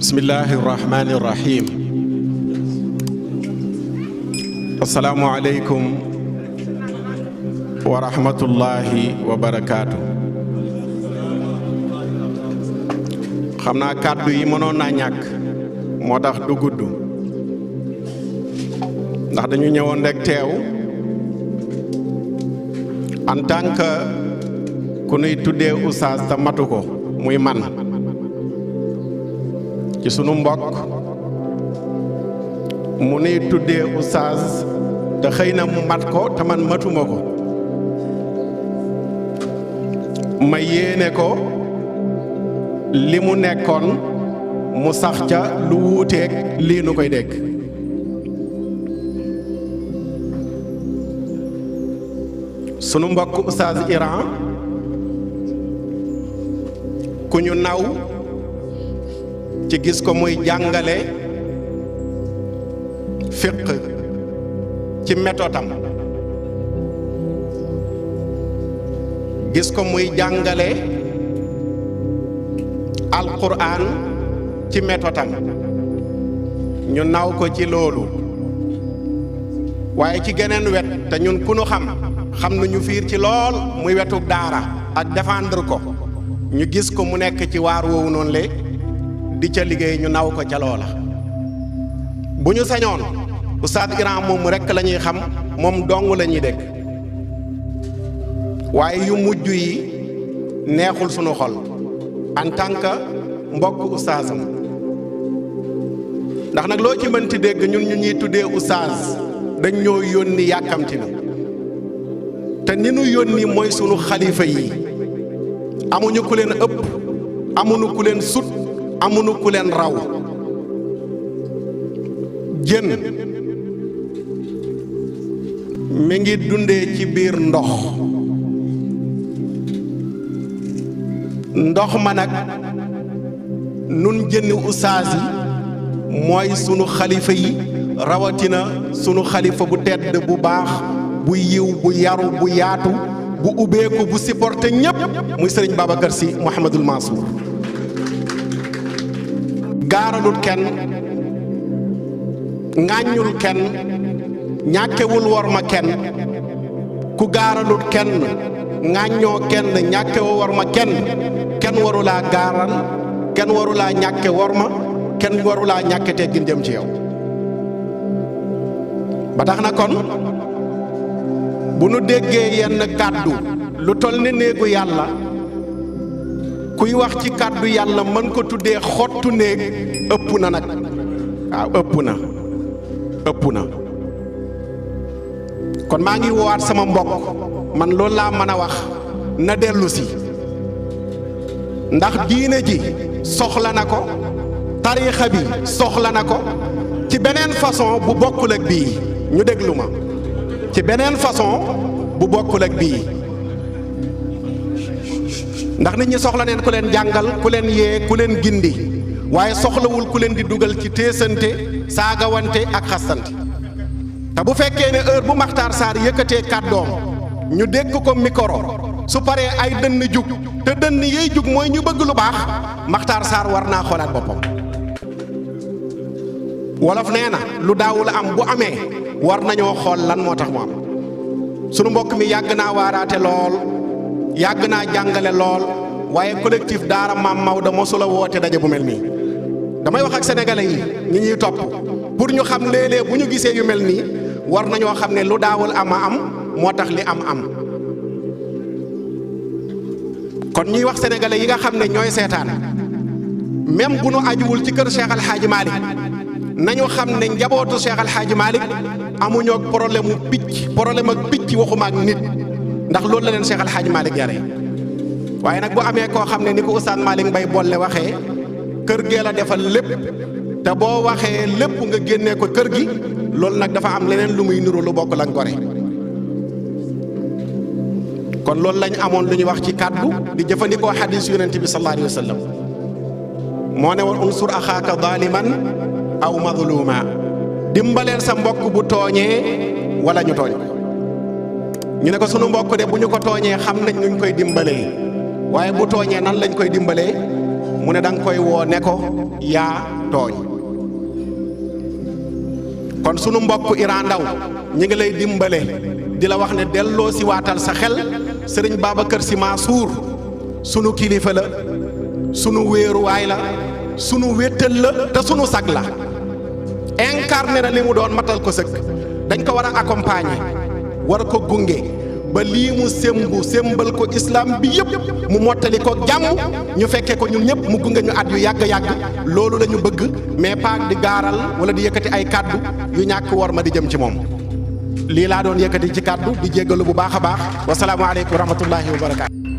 bismillahi irrahmani irrahim. asalaamu aleykum wa rahmatullahi wa barakaatu. xam naa kàddu yi mënoon naa ñàkk moo tax du gudd ndax dañu ñëwoon rek teew en tant que ku nuy tuddee oustaz te matu ko muy man ci sunu mbokk mu nuy tuddee oustaz te xëy na mu mat ko te man matuma ko ma yéene ko li mu nekkoon mu sax ca lu wuuteeg lii nu koy dégg sunu mbokk oustaz Iran ku ñu naw ci gis ko muy jàngale fiq ci méthode am gis ko muy jàngale alquran ci méthode am ñu naw ko ci loolu waaye ci geneen wet te ñun ku nu xam nañu fiir ci lool muy wetu daara ak défendre ko ñu gis ko mu nekk ci waar woowu noonu le di ca liggéey ñu naw ko ca loola bu ñu sañoon Oustaz Iran moom rekk la ñuy xam moom dong la ñuy dégg waaye yu mujj yi neexul sunu xol en tant que mbokk oustazam ndax nag loo ci mënti dégg ñun ñu ñuy tuddee oustaz dañ ñoo yónni yàkkamti na te ni nu yónni mooy sunu xalifa yi amuñu ku leen ëpp amuñu ku leen sut amuñu ku leen raw jën mi ngi dundee ci biir ndox ma nag nun jënni ustaas yi mooy sunu xalifa yi rawatina sunu xalifa bu tedd bu baax bu yiw bu yaru bu yaatu bu ubbeeku bu supporté ñépp muy sëriñ Babacar Sy Mouhamadul Mansour gaaralut kenn ŋàññul kenn ñàkkewul worma kenn ku gaaralut kenn ŋàññoo kenn ñàkkewoo worma kenn kenn warulaa gaaral kenn warulaa ñàkke worma kenn warulaa ñàkke teggin jëm ci yow ba tax na kon bu nu déggee yenn kàddu lu toll ni néegu yàlla kuy wax ci kàddu yàlla mën ko tuddee xottu néeg ëpp na nag waaw ëpp na kon maa ngi woowaat sama mbokk man loolu laa mën a wax na dellu si ndax diine ji soxla na ko tariixa bi soxla na ko ci beneen façon bu bokkul ak bii ñu déglu ma ci beneen façon bu bokkul ak bii ndax nit ñi soxla neen ku leen jàngal ku leen yee ku leen gindi waaye soxlawul ku leen di dugal ci téesante saagawante ak xastante te bu fekkee ne heure bu Makhtar Sarr yëkkatee kàddoom ñu dégg ko micro su paree ay dënn jug te dënn yiy jug mooy ñu bëgg lu baax Makhtar Sarr war naa xoolaat boppam wolof nee na lu daawul am bu amee war nañoo xool lan moo tax mu am sunu mbokk mi yàgg naa waaraate lool yàgg naa jàngale lool waaye collectif daara Maam Maodo mosula woote daje bu mel nii damay wax ak sénégalais yi ñi ñuy topp pour ñu xam léeg-léeg bu ñu gisee yu mel nii war nañoo xam ne lu daawul am moo tax li am kon ñuy wax sénégalais yi nga xam ne ñooy seetaan même bu nu ajuwul ci kër Cheikh Al Hadj Malick nañu xam ne njabootu Cheikh Al Hadj Malick amuñoo problème mu problème ak picc waxuma ak nit ndax loolu la leen Cheikh Al Hadj Malick yare waaye nag bu amee koo xam ne ni ko Oustaz Malick Mbaye bolle waxee kër gee la defal lépp te boo waxee lépp nga génnee ko kër gi loolu nag dafa am leneen lu muy niru lu bokk la gore kon loolu lañ amoon lu ñuy wax ci kàddu di jëfandikoo xadiis yonent bi sallallahu alayhi wa sallam moo ne woon unsur axaaka zaliman aw mazluma dimbaleel sa mbokk bu tooñee wala ñu tooñ ñu ne ko sunu mbokk de bu ñu ko tooñee xam nañ nuñ koy dimbalee waaye bu tooñee nan lañ koy dimbalee mu ne da nga koy woo ne ko yaa tooñ. kon sunu mbokk Iran Ndaw ñi ngi lay dimbale di la wax ne delloo si waatal sa xel sëriñ Babacar Sy Mansour sunu kilifa la sunu wéeruwaay la sunu wéttal la te sunu sag la incarné na li mu doon matal ko sëkk. dañ ko war a accompagner war ko gunge ba lii mu sémbal ko islam bi yëpp mu mottali ko jàmm ñu fekkee ko ñun ñëpp mu gunge ñu at yu yàgg-yàgg loolu la ñu bëgg mais paak di gaaral wala di yëkkati ay kàddu yu ñàkk war ma di jëm ci moom. lii laa doon yëkkati ci kàddu di jéggalu bu baax a baax wasalaamu aleykum wa rahmatullahi wa barakaatu.